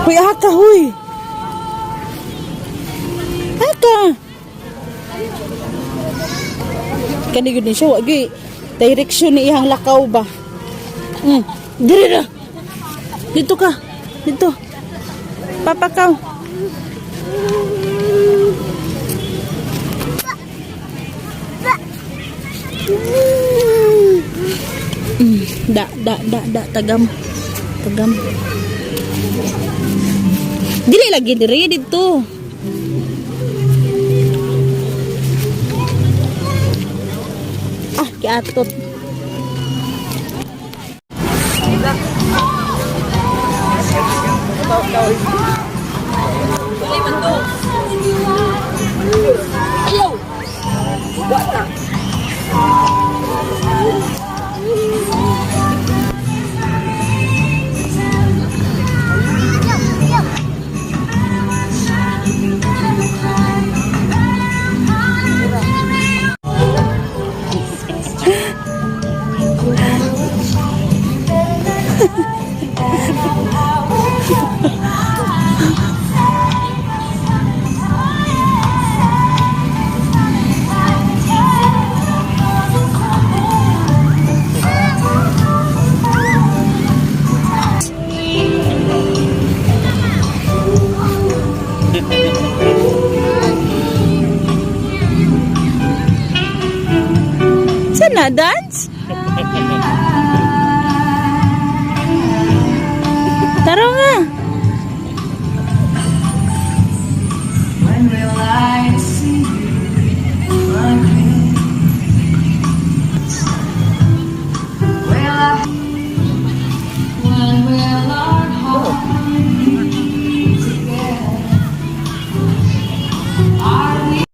Huy, aka, huy. Aka. Kani gud ni siya, wa gyud direction ni iyang lakaw ba. Diri ra. Dito ka. Dito. Papakaw. Da, da, da, da, tagam. Tagam. Dili lagi diri dito. Ah, kiatot. Sana dance? Tara nga. When will I see you again? Will I? When will our hearts beat together? Are we?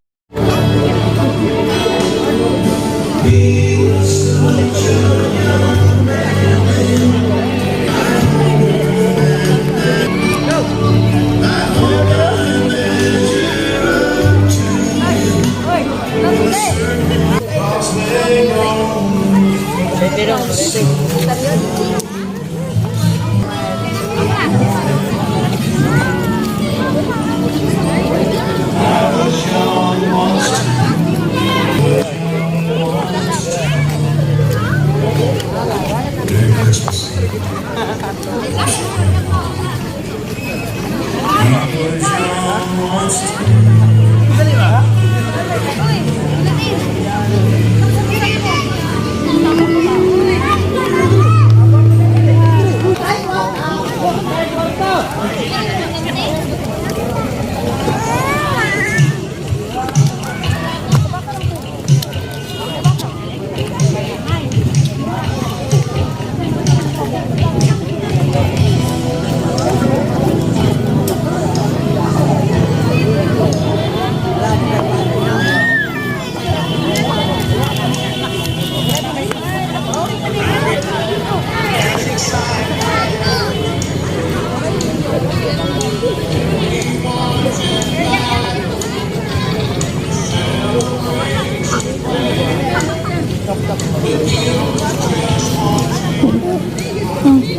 Merry Christmas. He was young once.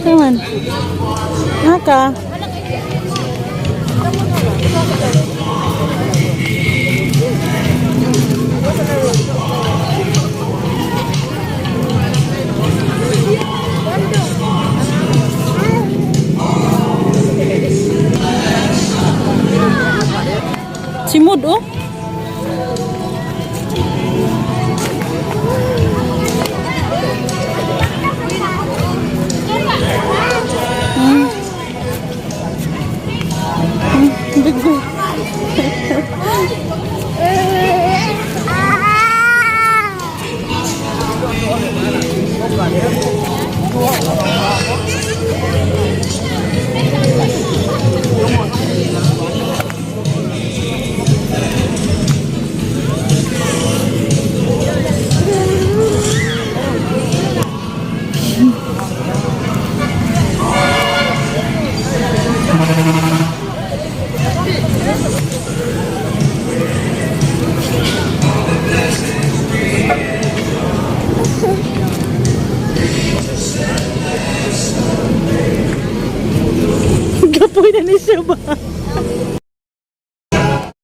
Come on. Aka. Simod oh. Big boy. Kapoy na ni siya ba?